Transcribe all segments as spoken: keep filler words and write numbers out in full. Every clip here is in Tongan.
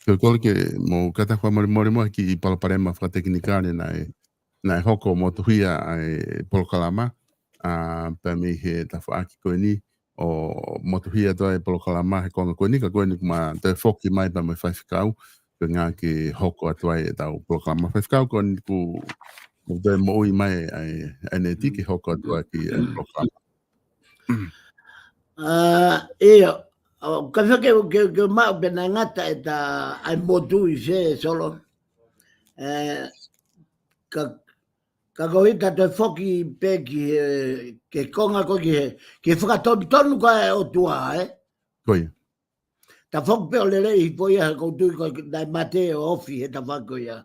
Ke kole ke mo kata fakamolemole mo e kiʻi palopalema fakatekinikale naʻe, naʻe hoko motuhia ʻa e polokalama, ʻa, pea mei he tafaʻaki ko eni ʻo motuhia atu ai e polokalama he konga ko eni, ka ko eni kuo ma toe foki mai pea mo e faifekau, ke ngā ke hoko atu ai ʻetau polokalama. Faifekau ko eni kuo, kuo toe moʻui mai ʻa e, ʻa e neti ke hoko atu ai ki he polokalama. ʻA, ʻio, ʻo, ka fia ke, ke, ke maʻu pē naʻe ngata ʻeta, ʻa e motu ʻi fē Solo. ʻE, ka, ka ko ʻeta toe foki pē ki he, ki he konga ko ē ki he, ki he fakatonutonu ko ē ʻa e ʻOtua, ē? Ko ia. Ta foki pē ʻo lele ʻi he poia he ʻoku ou tui ko e naʻe mate ʻo ofi he tafaʻaki ko ia.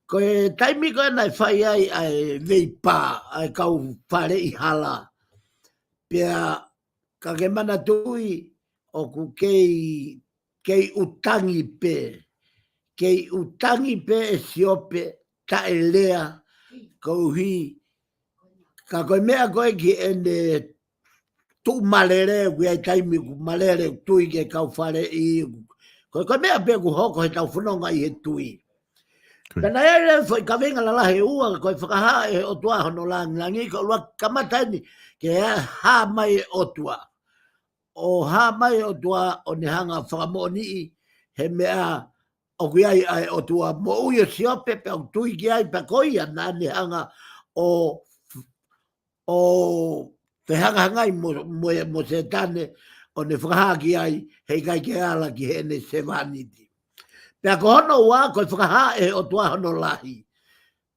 Ko e taimi ko ē naʻe fai ai ʻa e veipā, ʻa e kau faleʻi hala. Pea ka ke manatuʻi ʻoku kei, kei ʻutangi pē. Kei ʻutangi pē ʻe Siope taʻelea koeʻuhi. Ka ko e meʻa ko ē ki heʻene tuʻu malele, ʻoku ʻi ai taimi ʻoku malele, ʻoku tui ki he kau faleʻi. Ko e, ko e meʻa pē ʻoku hoko heʻetau fononga ʻi he tui. Ko ia. Pea naʻe ʻi ai leva e foʻi kaveinga lalahi ʻe ua, ko e fakahā ʻe he ʻOtua hono lāngilangi, ko e ʻuluaki kamata eni, ke hā mai e ʻOtua. ʻO hā mai e ʻOtua ʻo ne hanga ʻo fakamoʻoniʻi he meʻa ʻoku ʻi ai ʻa e ʻOtua moʻui ʻo Siope pea ʻoku tui ki ai pea ko ia naʻa ne hanga ʻo, ʻo fehangahangai mo, mo, mo Sētane ʻo ne fakahā ki ai he ʻikai ke ala ki heʻene sevāniti. Pea ko hono ua ko e fakahā ʻe he ʻOtua hono lahi.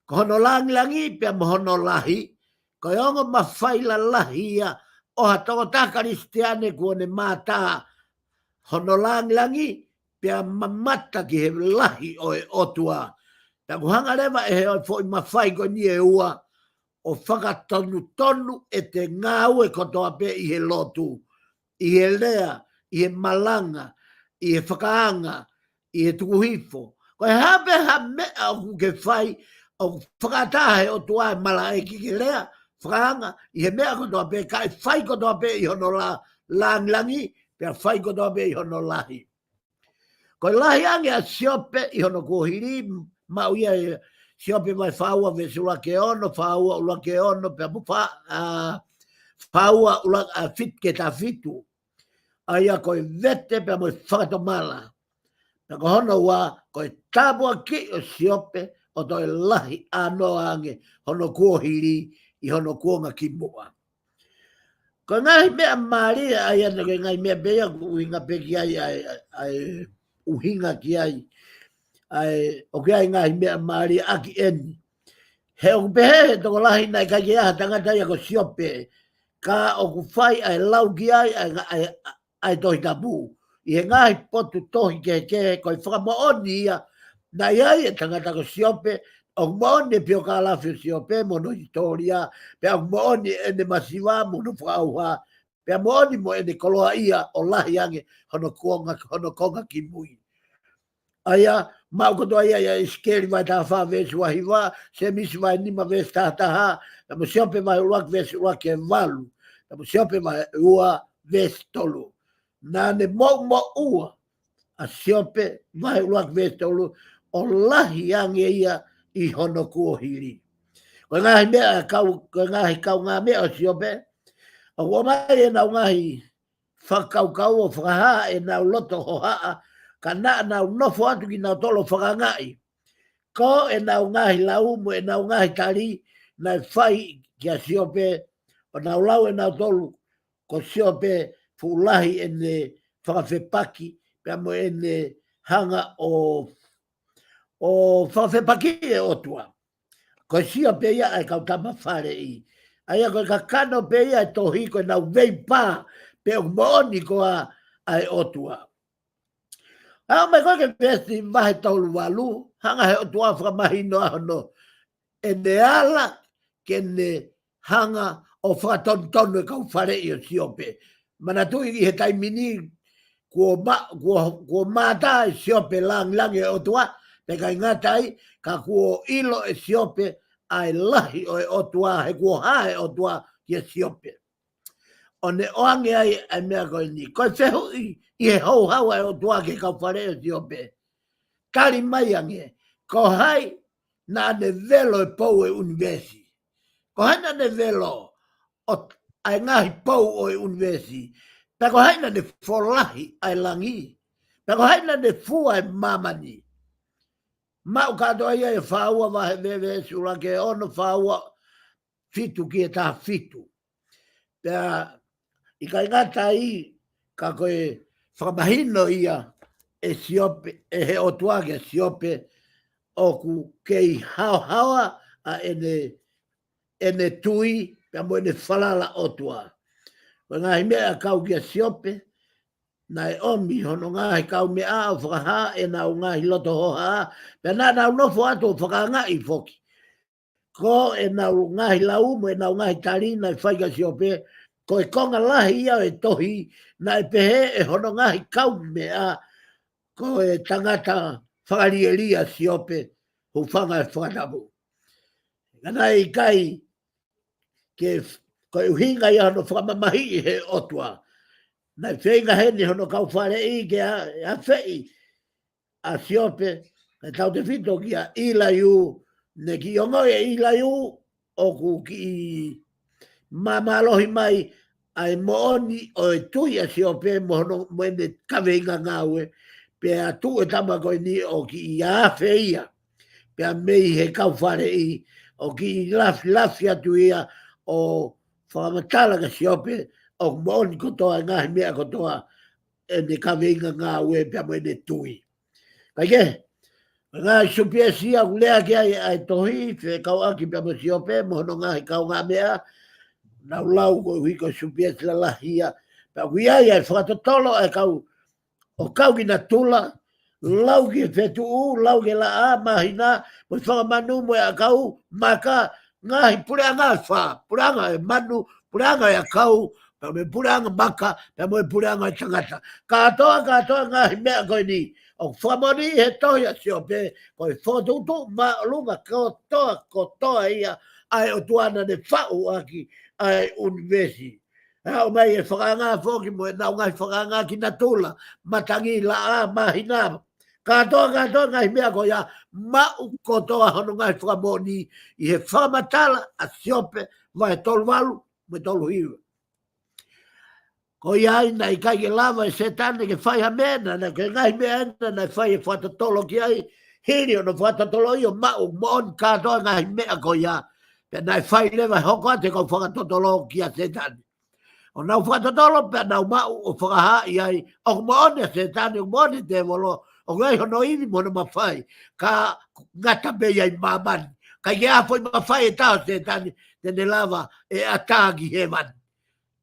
Ko hono lāngilangi pea mo hono lahi, ko e ongo mafai lalahi ia ʻo ha tokotaha Kalisitiane kuo ne mātā hono lāngilangi pea mamata ki he lahi ʻo e ʻOtua. Pea ʻoku hanga leva ʻe he foʻi mafai ko eni ʻe ua ʻo fakatonutonu ʻete ngāue kotoa pē ʻi he lotu, ʻi he lea, ʻi he malanga, ʻi he fakaanga, ʻi he tukuhifo. Ko e hā pē ha meʻa ʻoku ke fai, ʻoku fakaʻatā he ʻOtua e malaʻe ke ke lea, fakaanga, ʻi he meʻa kotoa pē, kae fai kotoa pē ʻi hono lā, lāngilangi, pea fai kotoa pē ʻi hono lahi. Ko e lahi ange ʻa Siope ʻi hono kuohili, maʻu ia ʻe Siope vahe fā ua veesi ʻuluaki ki he ono, fā ua ʻuluaki ki he ono, pea mo fā, ʻa, fā ua ʻuluaki, ʻa, fitu ki he taha fitu. ʻA ia ko e vete pea mo e fakatomala. Pea ko hono ua, ko e tāpuakiʻi ʻo Siope ʻo toe lahi ʻānoa ange hono kuohili ʻi hono kuonga kimuʻa. Ko e ngaahi meʻa mālie ʻa ia, ko e ngaahi meʻa pē ia ʻoku ʻuhinga pē ki ai, ʻa e, ʻa e, ʻa e ʻuhinga ki ai. ʻA e, ʻoku ʻi ai e ngaahi meʻa mālie ʻaki eni. He ʻoku pehē ʻe he tokolahi naʻe ʻikai ke ʻi ai ha tangata ia ko Siope, ka ʻoku fai ʻa e lau ki ai ʻa e, ʻa e, ʻa e Tohi Tapu. ʻI he ngaahi potu tohi kehekehe, ko e fakamoʻoni ia, naʻe ʻi ai e tangata ko Siope, ʻoku moʻoni e piokālafi ʻo Siope mo hono hisitōlia, pea ʻoku moʻoni ʻene masiva mo hono fakaʻauha, pea moʻoni mo ʻene koloaʻia ʻo lahi ange hono konga, hono konga kimui. ʻA ia, maʻu kotoa ia ʻia ʻIsikeli vahe taha fā veesi ua hiva, Sēmisi vahe nima veesi taha taha, pea mo Siope vahe ʻuluaki veesi ʻuluaki ki he valu, pea mo Siope vahe ua veesi tolu. Naʻa ne moʻumoʻua ʻa Siope vahe ʻuluaki veesi tolu, ʻo lahi ange ia ʻi hono kuohili. Ko e ngaahi meʻa kau, ko e ngaahi kaungāmeʻa ʻo Siope, ʻoku ʻomai ʻenau ngaahi fakakaukau ʻo fakahā ʻenau loto hohaʻa, ka naʻa nau nofo atu kinautolu ʻo fakaangaʻi. Ko ʻenau ngaahi lau mo ʻenau ngaahi tali naʻe fai kia Siope, ʻo nau lau ʻe nautolu ko Siope fuʻu lahi ʻene fakafepaki, pea mo ʻene hanga ʻo, ʻo fakafepaki e ʻOtua. Ko Siope ia ʻa e kau tama faleʻi. ʻA ia ko e kakano pē ia e tohi ko ʻenau veipā pe ʻoku moʻoni koā ʻa e ʻOtua. ʻA ia ʻomai ko ē ki he veesi vahe tolu valu, hanga he ʻOtua fakamahino ʻa hono, ʻene ala ke ne hanga ʻo fakatonutonu e kau faleʻi ʻo Siope. Manatuʻi ʻi he taimi ni, kuo ma-, kuo, kuo mātā ʻe Siope lāngilangi e ʻOtua, pea ʻikai ngata ai, ka kuo ʻilo ʻe Siope ʻa e lahi ʻo e ʻOtua, he kuo hā e ʻOtua kia Siope. ʻO ne ʻoange ai ʻa e meʻa ko eni. Ko e fehuʻi ʻi he houhau ʻa e ʻOtua ki he kau faleʻi ʻo Siope. tali mai ange, ko hai naʻa ne velo e pou e ʻunivēsi? Ko hai naʻa ne velo ʻo, ʻa e ngaahi pou ʻo e ʻunivēsi? Pea ko hai naʻa ne folahi ʻa e langi? Pea ko hai naʻa ne fua e māmani? Maʻu kātoa ia ʻe fā ua vahe, veesi ʻuluaki ki he ono, fā ua fitu ki he taha fitu. Pea ʻikai ngata ai, ka ko e fakamahino ia ʻe Siope, ʻe he ʻOtua kia Siope, ʻoku kei haohaoa ʻa ʻene, ʻene tui, pea mo ʻene falala ʻOtua. Ko e ngaahi meʻa kau kia Siope, naʻe ʻomi hono ngaahi kaumeʻa ʻo fakahā ʻenau ngaahi loto hohaʻa, pea naʻa nau nofo atu ʻo fakaangaʻi foki. Ko ʻenau ngaahi lau mo ʻenau ngaahi tali naʻe fai kia Siope, ko e konga lahi ia ʻo e tohi, naʻe pehē ʻe hono ngaahi kaumeʻa, ko e tangata fakalielia Siope, hūfanga he fakatapu. Ka naʻe ʻikai ke f-, ko e ʻuhinga ia hono fakamamahiʻi he ʻOtua. Naʻe feinga heni hono kau faleʻi ke a-, afeʻi ʻa Siope, kae tautefito kia ʻIlaiū, ne kiʻi ongoʻi ʻe ʻIlaiū ʻoku kiʻi māmālohi mai ʻa e moʻoni ʻo e tui ʻa Siope mo hono, mo ʻene kaveinga ngāue, pea tuʻu e tama ko eni ʻo kiʻi afe ia, pea mei he kau faleʻi, ʻo kiʻi lafilafi atu ia ʻo fakamatala kia Siope ʻoku moʻoni kotoa e ngaahi meʻa kotoa ʻene kaveinga ngāue pea mo ʻene tui. Kae kehe, ngaahi supiesi ʻoku lea ki ai ʻa e tohi, fekauʻaki pea mo Siope, mo hono ngaahi kaungāmeʻa, nau lau koeʻuhi ko e supiesi lalahi ia, pea ʻoku ʻi ai ʻa e fakatotolo ʻa e kau, ʻo kau ki natula, lau ki he fetuʻu, lau ki he laʻā, māhina, mo e fanga manu, mo e ʻakau, maka, ngaahi puleʻanga ʻe fā, puleʻanga ʻo e manu, puleʻanga ʻo e ʻakau, pea mo e puleʻanga maka, pea mo e puleʻanga ʻo e tangata. Kātoa, kātoa ngaahi meʻa ko eni, ʻoku fakamoʻoniʻi he tohi ʻa Siope, ko e fokotuʻutuʻu māʻolunga kotoa, kotoa ia ʻa e ʻOtua naʻa ne faʻu ʻaki ʻa e ʻunivēsi. ʻA ʻomai e fakaanga foki mo ʻenau ngaahi fakaanga ki natula, matangi, laʻā, māhina, kātoa, kātoa ngaahi meʻa ko ia, maʻu kotoa hono ngaahi fakamoʻoni ʻi he fakamatala ʻa Siope, vahe tolu valu mo e tolu hiva. Ko ia ai naʻe ʻikai ke lava ʻe Sētane ke fai ha meʻa, naʻa, naʻe ko e ngaahi meʻa ena naʻe fai e fakatotolo ki ai, hili hono fakatotoloʻi ʻo maʻu moʻoni kātoa ngaahi meʻa ko ia, pea naʻe fai leva hoko atu e kau fakatotolo kia Sētane. ʻO nau fakatotolo pea nau maʻu ʻo fakahaaʻi ai, ʻoku moʻoni ʻa Sētane, ʻoku moʻoni tēvolo, ʻoku ʻi ai hono ivi mo hono mafai, ka ngata pē ia ʻi māmani. ʻIkai ke ʻi ai ha foʻi mafai ʻe taha ʻo Sētane, te ne lava ʻe ʻatā ki hēvani.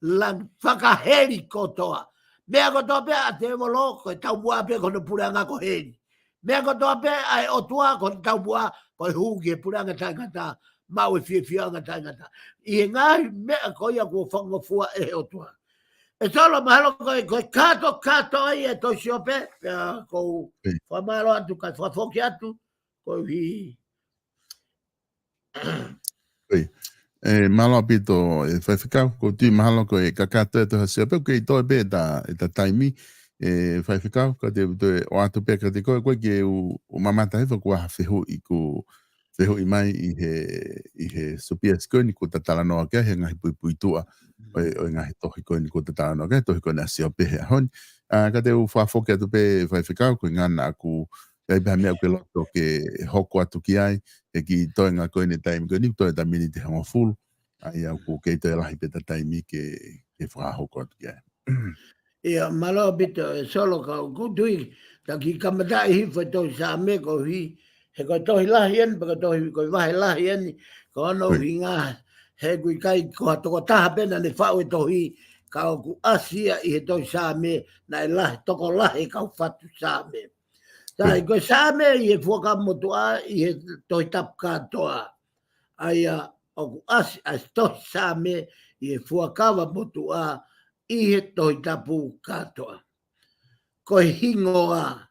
Langi, fakaheli kotoa. Meʻa kotoa pē ʻa tēvolo, ko e taumuʻa pē ko hono puleʻanga ko heli. Meʻa kotoa pē ʻa e ʻOtua ko hono taumuʻa, ko e hū ki he puleʻanga taʻengata, maʻu e fiefiaʻanga taʻengata. ʻI he ngaahi meʻa ko ia kuo fakangofua ʻe he ʻOtua. ʻE Solo, mahalo ko e, ko e kātoa, kātoa ai e tohi Siope, pea ʻoku ou fakamālō atu, kae fakafoki atu, koeʻuhi. ʻOi. ʻE, mālō ʻaupito, ʻe Faifekau, ʻoku ou tui mahalo ko e kakato e tohi ʻa Siope, ʻoku kei toe pē ʻeta, ʻeta taimi, ʻe Faifekau, ka te u toe ʻoatu pē kiate koe, ko e ke u, u mamata he fakua ha fehuʻi ʻoku fehuʻi mai ʻi he, ʻi he supiesi ko eni kuo ta talanoa ki ai he ngaahi puipuituʻa, ʻo e, ʻo e ngaahi tohi ko eni kuo ta talanoa ki ai, tohi ko eni ʻa Siope he ʻaho ni. ʻA, ka te u fakafoki atu pē Faifekau, ko e ngana ʻaku ʻi ai pē ha meʻa ʻoku ke loto ke hoko atu ki ai, he kiʻi toenga ko eni taimi ko eni, toe ʻeta miniti hongofulu, ʻa ia ʻoku kei toe lahi pē ʻeta taimi ke, ke fakahoko atu ki ai. ʻIa, mālō ʻaupito, ʻe Solo, ka ʻoku ou tui, ta kiʻi kamataʻi hifo e tohi Saame koeʻuhi, he ko e tohi lahi eni, pea ko e tohi, ko e vahe lahi eni, ko hono ʻuhinga, he ʻoku ʻikai ko ha tokotaha pē naʻa ne faʻu e tohi, ka ʻoku ʻasi ia ʻi he tohi Saame, naʻe lahi, tokolahi e kau fatu Saame. Sai, ko e Saame ʻi he Fuakava Motuʻa ʻi he Tohi Tapu kātoa. ʻA ia ʻoku ʻasi ʻa e tohi Saame ʻi he Fuakava Motuʻa ʻi he Tohi Tapu kātoa. Ko e hingoa,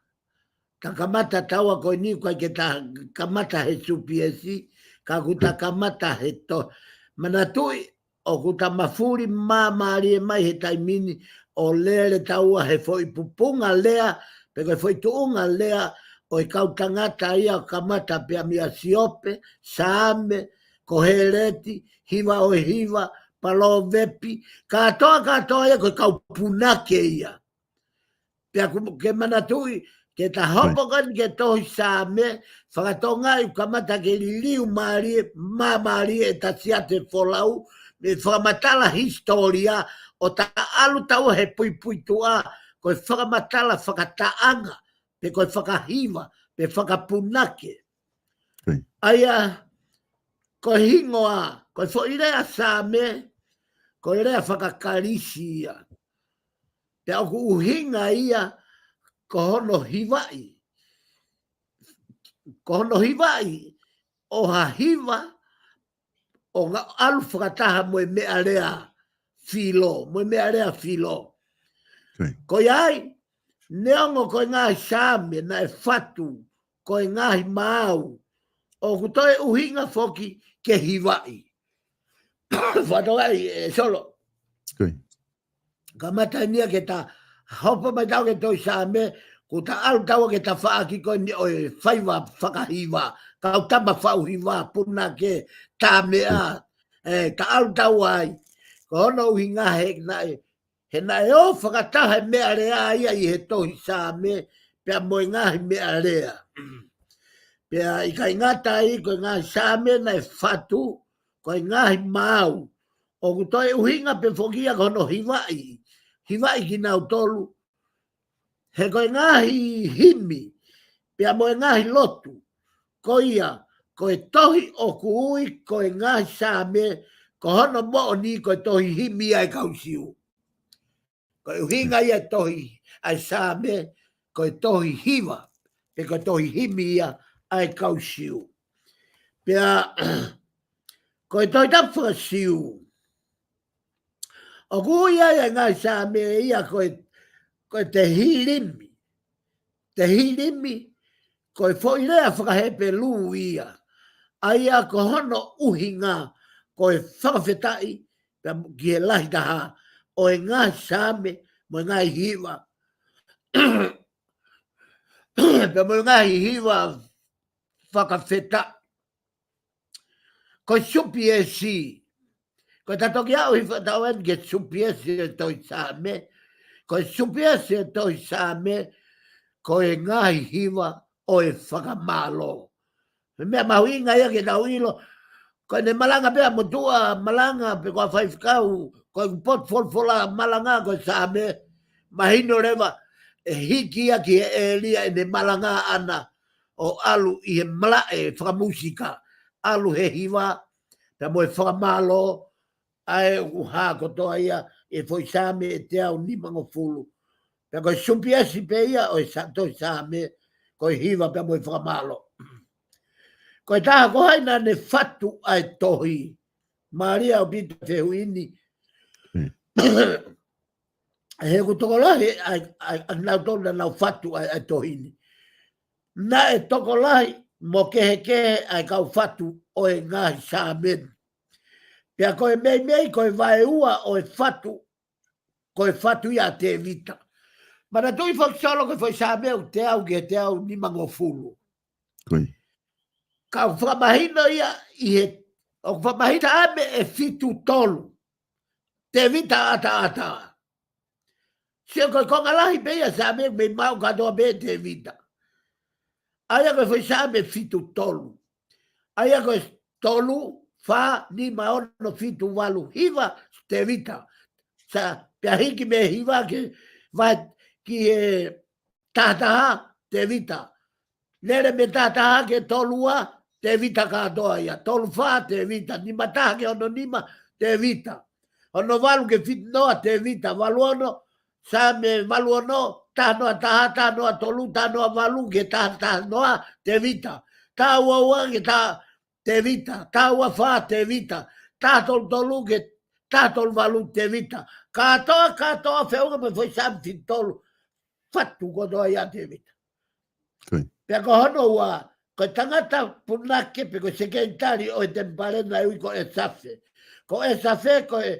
ta kamata taua ko eni, ʻoku ʻikai ke ta kamata he supiesi, ka ʻoku ta kamata he tohi. Manatuʻi, ʻoku ta mafuli māmālie mai he taimi ni ʻo lele taua he foʻi pupunga lea, pe ko e foʻi tuʻunga lea ʻo e kau tangata ia ʻo kamata pea meia Siope, Saame, Koheleti, Hiva ʻo e Hiva, Palōvepi, kātoa, kātoa ia ko e kau punake ia. Pea ʻoku ke manatuʻi, ke ta hopo ko eni ki he tohi Saame, fakatonga ʻoku kamata ke liliu mālie, māmālie ʻeta siate folau, mei he fakamatala hisitōlia, ʻo ta ʻalu taua he puipuituʻa, ko e fakamatala fakataʻanga, pe ko e fakahiva, pe fakapunake. ʻA ia, ko e hingoa, ko e foʻi lea Saame, ko e lea faka-Kalisi ia. Pea ʻoku ʻuhinga ia ko hono hivaʻi. Ko hono hivaʻi ʻo ha hiva ʻo nga-, ʻalu fakataha mo e meʻalea filo, mo e meʻalea filo. Ko ia ai, neongo ko e ngaahi Saame naʻe fatu, ko e ngaahi maau, ʻoku toe ʻuhinga foki ke hivaʻi. Fatu ai, ʻe Solo. Kamata eni ia ke ta hopo mai taua ki he tohi Saame, ʻoku ta ʻalu taua ki he tafaʻaki ko eni ʻo e faiva fakahiva, kau tama faʻu hiva, punake, tā meʻa, ʻe, ta ʻalu taua ai. Ko hono ʻuhinga he naʻe, he naʻe ō fakataha e meʻalea ia ʻi he tohi Saame, pea mo e ngaahi meʻalea. Pea ʻikai ngata ai ko e ngaahi Saame naʻe fatu, ko e ngaahi maau. ʻOku toe ʻuhinga pē foki ia ko hono hivaʻi, hivaʻi kinautolu. He ko e ngaahi himi, pea mo e ngaahi lotu. Ko ia, ko e tohi ʻoku ui ko e ngaahi Saame, ko hono moʻoni ko e tohi himi ʻa e kau Siu. Ko e ʻuhinga ia e tohi ʻa e Saame, ko e tohi hiva, pe ko e tohi himi ia ʻa e kau Siu. Pea, ko e Tohi Tapu faka-Siu. ʻOku ui ai ʻa e ngaahi Saame ia ko e, ko e Tehilimi. Tehilimi, ko e foʻi lea faka-Hepelū ia. ʻA ia ko hono ʻuhinga, ko e fakafetaʻi, pea ki he lahi taha, ʻo e ngaahi Saame, mo e ngaahi hiva. Pea mo e ngaahi hiva fakafetaʻi. Ko e supiesi. Ko e ta toki aʻu hifo taua eni ki he supiesi e tohi Saame. Ko e supiesi e tohi Saame, ko e ngaahi hiva ʻo e fakamālō. He meʻa mahuʻinga ia ke tau ʻilo. Ko ʻene malanga pē ʻa e motuʻa malanga pe ko ha faifekau, ko e potu folofola malanga ko e Saame, mahino leva, ʻe hiki ia ki he ʻēlia ʻene malanga ʻana, ʻo ʻalu ʻi he malaʻe fakamusika, ʻalu he hiva, pea mo e fakamālō, ʻa ē ʻoku hā kotoa ia ʻi he foʻi Saame ʻe teau nimangofulu. Pea ko e supiesi pē ia ʻo e Sa-, tohi Saame, ko e hiva pea mo e fakamālō. Ko e taha ko hai naʻa ne fatu ʻa e tohi. Mālie ʻaupito e fehuʻi ni. He ʻoku tokolahi ʻa e, ʻa e, ʻa e nautolu naʻa nau fatu ʻa e, ʻa e tohi ni. Naʻe tokolahi mo kehekehe ʻa e kau fatu ʻo e ngaahi Saame ni. Pea ko e meimei, ko e vaeua ʻo e fatu, ko e fatu ia ʻa Tēvita. Manatuʻi foki Solo ko e foʻi Saame ʻoku teau ki he teau nimangofulu. Ka ʻoku fakamahino ia ʻi he, ʻoku fakamahino ʻa e meʻa ʻe fitu tolu. Tēvita ʻataʻatā. Sio ko e konga lahi pē ia Saame mei maʻu kātoa pē Tēvita. ʻA ia ko e foʻi Saame fitu tolu. ʻA ia ko e tolu, fā, nima, ono, fitu, valu, hiva, Tēvita. Sa, pea hiki mei he hiva ke, vai, ki he tahataha, Tēvita. Lele mei tahataha ki he tolu ua, Tēvita kātoa ia. Tolu fā, Tēvita. Nima taha ki he ono nima, Tēvita. Ono valu ki he fitu noa, Tēvita. Valu ono, Saame valu ono, taha noa taha, taha noa tolu, taha noa valu ki he taha, taha noa, Tēvita. Taha ua ua ki he taha, Tēvita. Taha ua fā, Tēvita. Taha tolu tolu ki he taha tolu valu, Tēvita. Kātoa, kātoa, feʻunga mo e foʻi Saame fitu tolu. Fatu kotoa ia Tēvita. Pea ko hono ua, ko e tangata punake pe ko e sekelitali ʻo e temipale naʻe ui ko ʻĒsafe. Ko ʻĒsafe ko e,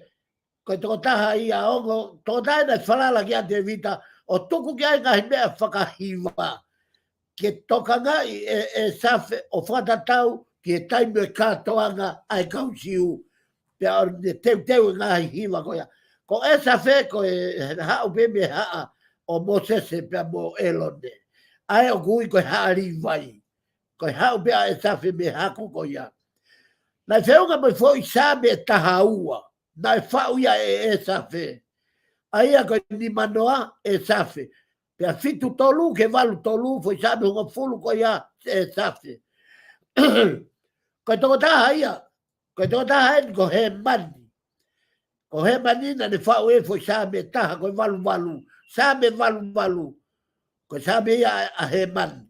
ko e tokotaha ia ongo, tokotaha naʻe falala kia Tēvita, ʻo tuku ki ai ngaahi meʻa fakahiva. ke tokangaʻi ʻe, ʻe ʻĒsafe ʻo fakatatau ki he taimi ʻo e kātoanga ʻa e kau Siu. Pea ʻo ne teuteu e ngaahi hiva ko ia. Ko ʻĒsafe ko e haʻu pē mei he haʻa ʻo Mōsese pea mo ʻĒlone. ʻA ē ʻoku ui ko e haʻa Līvai. Ko e haʻu pē ʻa ʻĒsafe mei he hako ko ia. Naʻe feʻunga mo e foʻi Saame ʻe taha ua. Naʻe faʻu ia ʻe ʻĒsafe. ʻA ia ko e nima noa ʻĒsafe. Pea fitu tolu ki he valu tolu, foʻi Saame hongofulu ko ia ʻa ʻĒsafe. Ko e tokotaha ia, ko e tokotaha eni ko Hēmani. Ko Hēmani naʻa ne faʻu e foʻi Saame ʻe taha, ko e valu valu. Saame valu valu. Ko e Saame ia ʻa Hēmani.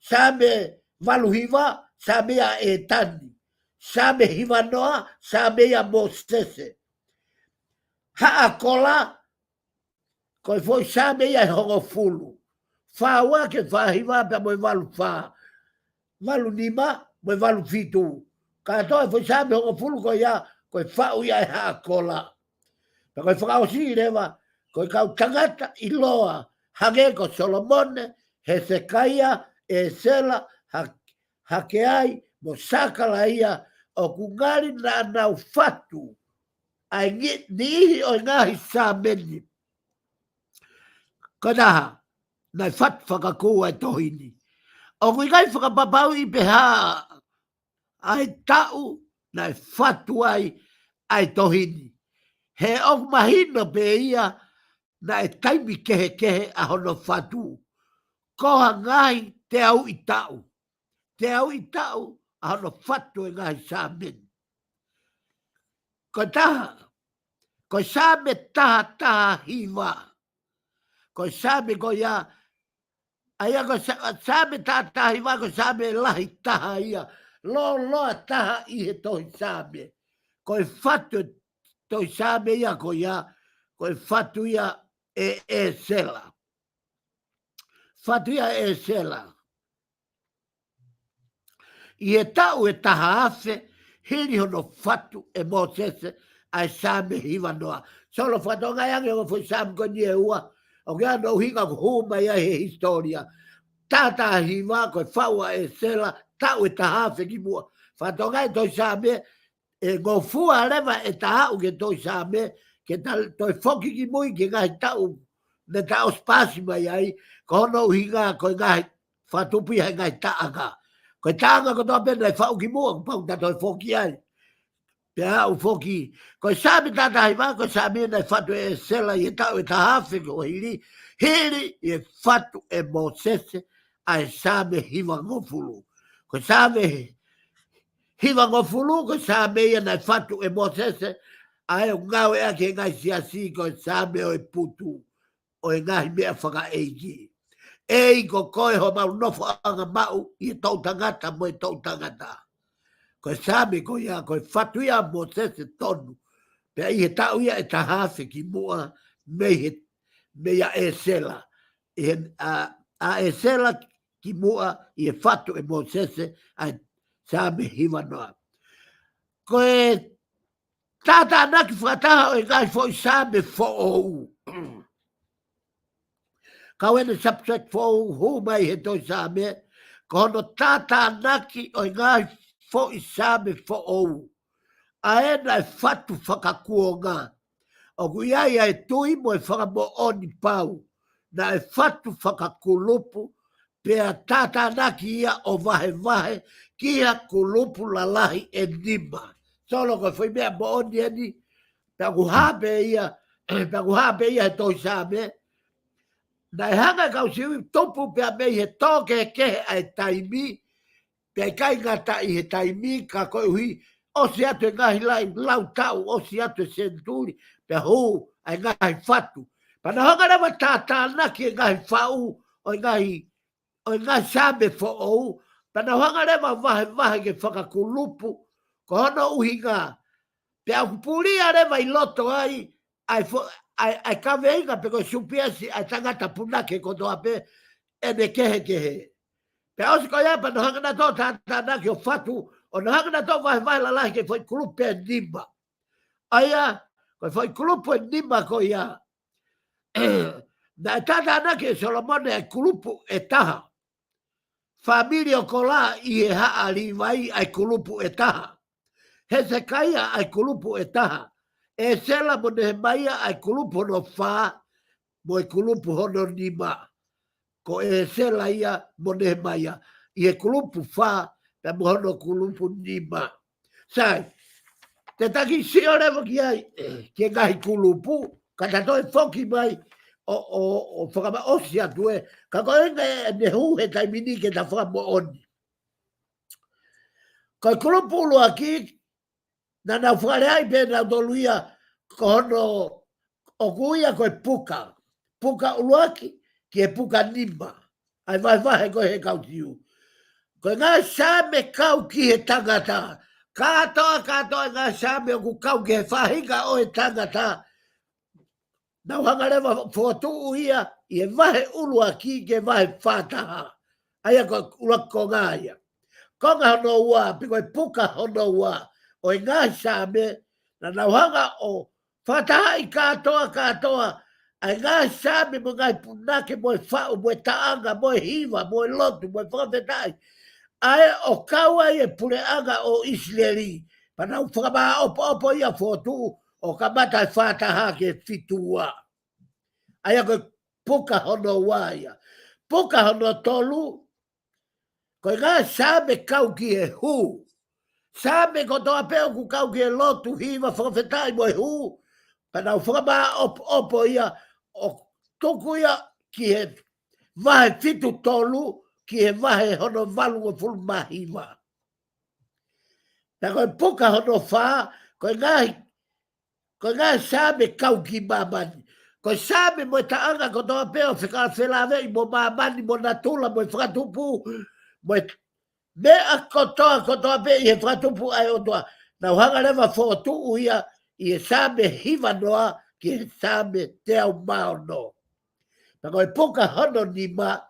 Saame valu hiva, Saame ia ʻa ʻĒtani. Saame hiva noa, Saame ia ʻa Mōsese. Haʻa Kola, ko e foʻi Saame ia ʻe hongofulu. Fā ua ki he fā hiva pea mo e valu fā. Valu nima mo e valu fitu. Kātoa e foʻi Saame hongofulu ko ia, ko e faʻu ia ʻe Haʻa Kola. Pea ko e fakaʻosi leva, ko e kau tangata ʻiloa, hangē ko Solomone, Hesekaia, ʻĒsela, Ha-, Hakeai, mo Sakalaia, ʻoku ngali naʻa nau fatu ʻa e ngi-, niʻihi ʻo e ngaahi Saame ni. Ko e taha, naʻe fatu fakakū ʻa e tohi ni. ʻOku ʻikai fakapapauʻi pe ko e hā ʻa e taʻu naʻe fatu ai ʻa e tohi ni. He ʻoku mahino pē ia naʻe taimi kehekehe ʻa hono fatu. Ko ha ngaahi teau ʻi taʻu. Teau ʻi taʻu ʻa hono fatu e ngaahi Saame ni. Ko e taha, ko e Saame taha taha hiva. Ko e Saame ko ia, ʻa ia ko e Sa-, Saame taha taha hiva, ko e Saame lahi taha ia. Lōloa taha ʻi he tohi Saame. Ko e fatu e tohi Saame ia ko ia, ko e fatu ia ʻe ʻĒsela. Fatu ia ʻe ʻĒsela. ʻI he taʻu ʻe taha afe, hili hono fatu ʻe Mōsese ʻa e Saame hiva noa. Solo, fakatokangaʻi ange ʻa e foʻi Saame ko eni ʻe ua, ʻoku ʻi ai hono ʻuhinga ʻoku hū mai ai he hisitōlia. Taha taha hiva ko e faʻu ʻa ʻĒsela, taʻu ʻe taha afe ki muʻa. Fakatokangaʻi e tohi Saame, ʻe ngofua leva ʻe taha afe ki he tohi Saame, ke ta toe foki ki mui ki he ngaahi taʻu naʻa ta ʻosi pasi mai ai, ko hono ʻuhinga ko e ngaahi fakatupu ia he ngaahi taʻanga. Ko e taʻanga kotoa pē naʻe faʻu ki muʻa, kuo pau ke ta toe foki ai. Pea aʻu foki, ko e Saame taha taha hiva, ko e Saame naʻe fatu ʻe ʻĒsela ʻi he taʻu ʻe taha afe kuo hili, hili ʻi he fatu ʻe Mōsese ʻa e Saame hiva ngofulu. Ko e Saame hiva ngofulu, ko e Saame ia naʻe fatu ʻe Mōsese, ʻa ē ʻoku ngāueʻaki he ngaahi siasi ko e Saame ʻo e putu ʻo e ngaahi meʻa fakaʻeiki. ʻEiki ko koe homau nofoʻanga maʻu ʻi he toʻutangata mo e toʻutangata. Ko e Saame ko ia, ko e fatu ia ʻa Mōsese tonu. Pea ʻi he taʻu ia ʻe taha afe ki muʻa mei he, mei a ʻĒsela. ʻI he, ʻa, ʻa ʻĒsela ki muʻa ʻi he fatu ʻe Mōsese ʻa e Saame hiva noa. Ko e tātānaki fakataha ʻo e ngaahi foʻi Saame foʻou. Kau ʻene subject foʻou hū mai he tohi Saame, ko hono tātānaki ʻo e ngaahi foʻi Saame foʻou. ʻA ē naʻe fatu fakakuonga. ʻOku ʻi ai ʻa e tui mo e fakamoʻoni pau. Naʻe fatu fakakulupu, pea tātānaki ia ʻo vahevahe ki ha kulupu lalahi ʻe nima. Solo, ko e foʻi meʻa moʻoni eni, pea ʻoku hā pē ia, pea ʻoku hā pē ia he tohi Saame. Naʻe hanga ʻe he kau Siu ʻo tupu pea mei he tō kehekehe ʻa e taimi, pea ʻikai ngata ʻi he taimi ka koeʻuhi, ʻosi atu e ngaahi lau, lau taʻu, ʻosi atu e senituli, pea hū ʻa e ngaahi fatu. Pea nau hanga leva ʻo tātānaki e ngaahi faʻu ʻo e ngaahi, ʻo e ngaahi Saame foʻou, pea nau hanga leva ʻo vahevahe ke fakakulupu, ko hono ʻuhinga, pea ʻoku pulia leva ʻi loto ai, ʻa e fo-, ʻa e, ʻa e kaveinga pe ko e supiesi ʻa e tangata punake kotoa pē ʻene kehekehe. Pea ʻosi ko ia pea nau hanga nautolu ʻo tātānaki ʻo fatu, ʻo nau hanga nautolu ʻo vahevahe lalahi ki he foʻi kulupu ʻe nima. ʻA ia, ko e foʻi kulupu ʻe nima ko ia. Naʻe tātānaki ʻe Solomone ʻa e kulupu ʻe taha. Fāmili ʻo Kola ʻi he haʻa Līvai ʻa e kulupu ʻe taha. Hesekaia ʻa e kulupu ʻe taha. ʻEsela mo Nehemaia ʻa e kulupu hono fā, mo e kulupu hono nima. Ko ʻEsela ia mo Nehemaia ʻi he kulupu fā, pea mo hono kulupu nima. Sai, te ta kiʻi sio leva ki ai, ki he ngaahi kulupu, ka ta toe foki mai ʻo, ʻo, ʻo fakamaʻosi atu ē, ka ko e ngaahi ʻe ne hū he taimi ni ke ta fakamoʻoni. Ko e kulupu ʻuluaki, naʻa nau fakalea ai pē nautolu ia, ko hono ʻoku ui ia ko e puka. Puka ʻuluaki, ki he puka nima. ʻA e vahevahe ko ē he kau Siu. Ko e ngaahi Saame kau ki he tangata. Kātoa, kātoa e ngaahi Saame ʻoku kau ki he faʻahinga ʻo e tangata. Nau hanga leva fokotuʻu ia ʻi he vahe ʻuluaki ki he vahe fā taha. ʻA ia ko e ʻuluaki konga ia. Konga hono ua, pe ko e puka hono ua ʻo e ngaahi Saame, naʻa nau hanga ʻo fakatahaʻi kātoa, kātoa ʻa e ngaahi Saame mo e ngaahi punake mo e faʻu mo e taʻanga mo e hiva mo e lotu mo e fakafetaʻi. ʻA ē ʻo kau ai e puleʻanga ʻo ʻIsileli. Pea nau fakamāʻopoʻopo ia fokotuʻu ʻo kamata e fā taha ki he fitu ua. ʻA ia ko e puka hono ua ia. Puka hono tolu, ko e ngaahi Saame kau ki he hū. Saame kotoa pē ʻoku kau ki he lotu, hiva, fakafetaʻi mo e hū. Pea nau fakamāʻopoʻopo ia ʻo tuku ia ki he vahe fitu tolu, ki he vahe hono valungofulu mā hiva. Pea ko e puka hono fā, ko e ngaahi, ko e ngaahi Saame kau ki māmani. Ko e Saame mo e taʻanga kotoa pē ʻo fekauʻaki felāveʻi mo māmani mo natula mo e fakatupu, mo e meʻa kotoa, kotoa pē ʻi he fakatupu ʻa e ʻOtua. Nau hanga leva fokotuʻu ia ʻi he Saame hiva noa ki he Saame teau mā ono. Pea ko e puka hono nima,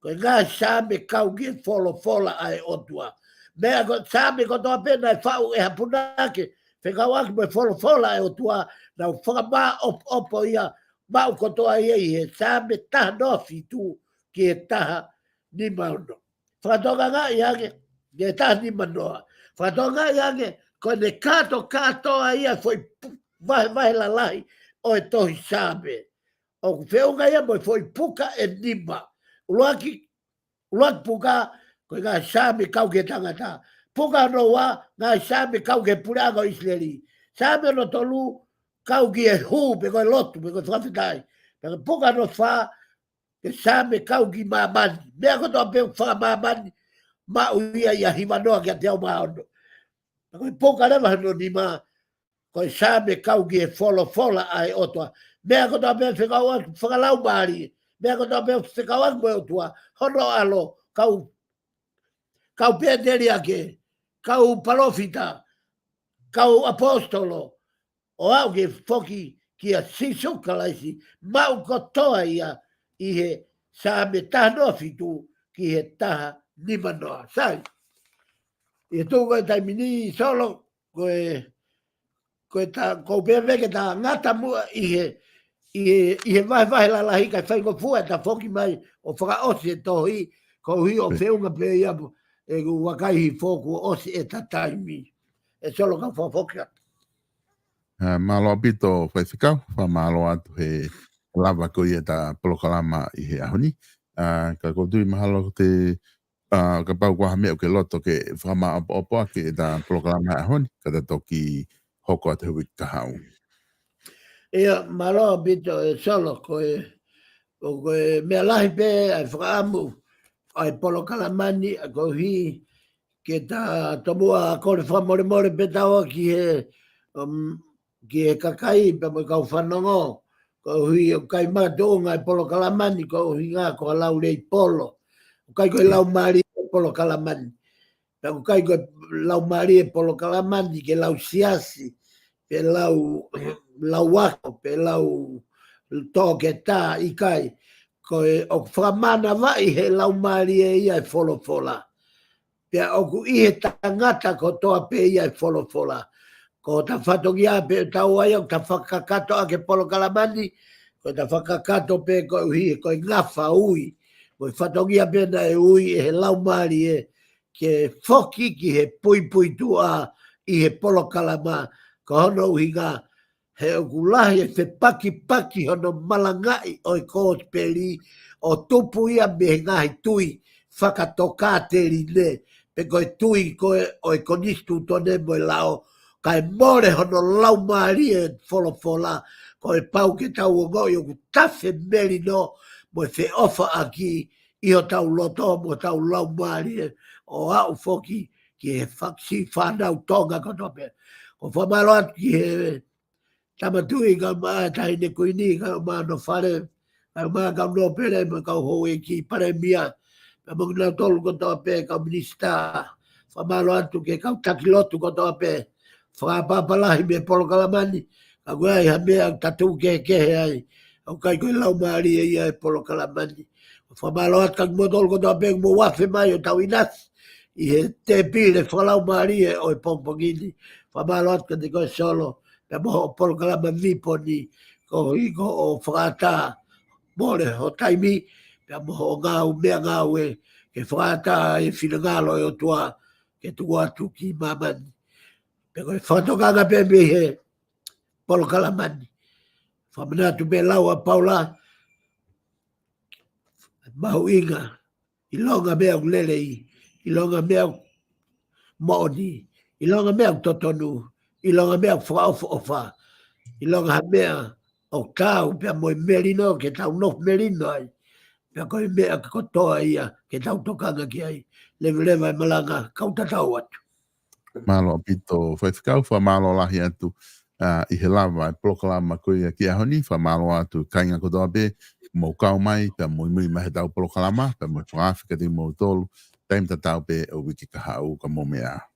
ko e ngaahi Saame kau ki he folofola ʻa e ʻOtua. Meʻa ko e Saame kotoa pē naʻe faʻu ʻe ha punake, fekauʻaki mo e folofola ʻa e ʻOtua, nau fakamāʻopoʻopo ia, maʻu kotoa ia ʻi he Saame taha noa fitu ki he taha nima ono. Fakatokangaʻi ange, ki he taha nima noa. Fakatokangaʻi ange, ko ʻene kātokātoa ia foʻi pu-, vahevahe lalahi ʻo e tohi Saame. ʻOku feʻunga ia mo e foʻi puka ʻe nima. ʻUluaki, ʻuluaki puka, ko e ngaahi Saame kau ki he tangata. Puka hono ua, ngaahi Saame kau ki he puleʻanga ʻo ʻIsileli. Saame hono tolu, kau ki he hū, pe ko e lotu, pe ko e fakafetaʻi. Pea ko e puka hono fā, ko e Saame kau ki māmani. Meʻa kotoa pē ʻoku fakamāmani, maʻu ia ʻi he hiva noa ki he teau mā ono. Pea ko e puka leva hono nima, ko e Saame kau ki he folofola ʻa e ʻOtua. Meʻa kotoa pē fekauʻaki fakalaumālie. Meʻa kotoa pē fekauʻaki mo e ʻOtua. Hono ʻAlo, kau, kau pēteliake, kau palōfita, kau ʻaposetolo, ʻo aʻu ki he foki kia Sīsū Kalaisi, maʻu kotoa ia ʻi he Saame taha noa fitu ki he taha nima noa. Sai, ʻi he tuʻu ko e taimi ni Solo, ko e, ko e ta, ko u pehē ke ta ngata muʻa ʻi he, ʻi he, ʻi he vahevahe lalahi kae faingofua ʻeta foki mai ʻo fakaʻosi e tohi, koeʻuhi ʻoku feʻunga pē ia ʻeku vakai hifo kuo ʻosi ʻeta taimi. ʻE Solo, ka u fakafoki atu. ʻA, mālō ʻaupito Faifekau, fakamālō atu he lava ko ia ʻeta polokalama ʻi he ʻaho ni. ʻA, ka ʻoku ou tui mahalo ko te, ʻa, kapau ko ha meʻa ʻoku ke loto ke fakamāʻopoʻopo ʻaki ʻeta polokalama he ʻaho ni, ka ta toki hoko atu he uike kahaʻu. ʻIa, mālō ʻaupito ʻe Solo, ko e, ʻoku, ko e meʻa lahi pē ʻa e fakaʻamu ʻa e polokalama ni, ʻa koeʻuhi ke ta tomuʻa kole fakamolemole pē taua ki he, um, ki he kakai pea mo e kau fanongo, koeʻuhi ʻoku ʻikai makatuʻunga e polokalama ni, koeʻuhi ngā ko ha lau lei polo. ʻOku ʻikai ko e lau mālie e polokalama ni. Pea ʻoku ʻikai ko e lau mālie e polokalama ni ke lau siasi, pe lau, lau ako, pe lau toketā, ʻikai. Ko e ʻoku fakamānavaʻi he lau mālie ia e folofola. Pea ʻoku ʻi he tangata kotoa pē ia e folofola. Ko ʻeta fatongia pē ʻoku tau ʻai ʻo ta fakakakato ʻaki e polokalama ni, ko ʻeta fakakakato pē koeʻuhi ko e ngafa ui, ko ʻo e fatongia pē naʻe ui ʻe he Laumālie ke foki ki he puipuituʻa ʻi he polokalama, ko hono ʻuhinga he ʻoku lahi e fepakipaki hono malangaʻi ʻo e kosipeli ʻo tupu ia mei he ngaahi tui fakatokāteline, pe ko e tui ko ē ʻo e konisitūtone mo e lao, kae mole hono laumālie folofola, ko e pau ke tau ongoʻi ʻoku tafe melino mo e feʻofaʻaki ʻi hotau loto mo hotau laumālie ʻo aʻu foki ki he fak- siʻi fānau Tonga kotoa pē. ʻOku ou fakamālō atu ki he Tama Tuʻi, kae ʻumaʻā e Taʻahine Kuini, kae ʻumaʻā hono fale, kae ʻumaʻā e kau nōpele mo e kau houʻeiki palēmia, pea mo kinautolu kotoa pē kau minisitā. Fakamālō atu ki he kau taki lotu kotoa pē, fakaʻapaʻapa lahi mei he polokalama ni, ka ʻoku ʻi ai ha meʻa ʻoku ta tuʻu kehekehe ai, ʻoku ʻikai ko e laumālie ia e polokalama ni. Fakamālō atu kia kimoutolu kotoa pē kuo mou afe mai ʻo tau ʻinasi ʻi he tēpile fakalaumālie ʻo e pongipongi ni. Fakamālō atu kiate koe Solo, pea mo hoʻo polokalama Viponi, koeʻuhi ko hoʻo fakaʻatā mole ho taimi, pea mo hoʻo ngāue, meʻangāue ke fakaʻatā e finangalo ʻo e ʻOtua ke tuku atu ki māmani. Pea ko e fakatokanga pē mei he polokalama ni. Fakamanatu pē lau ʻa Paula, mahuʻinga, ʻilonga meʻa ʻoku lelei, ʻilonga meʻa ʻoku moʻoni, ʻilonga meʻa ʻoku totonu, ʻilonga meʻa ʻoku fakaʻofoʻofa, ʻilonga ha meʻa ʻoku taau pea mo e melino ke tau nofo melino ai, pea ko e meʻa kotoa ia ke tau tokanga ki ai. Leveleva e malanga, kau tatau atu. Mālō ʻaupito Faifekau, fakamālō lahi atu, ā, ʻi he lava e polokalama ko ia ki he ʻaho ni, fakamālō atu kāinga kotoa pē, mou kau mai, pea muimui mai heʻetau polokalama, pea mo e fakaafe kiate kimoutolu, taimi tatau pē ʻo e uike kahaʻu, ka mou meʻa ā.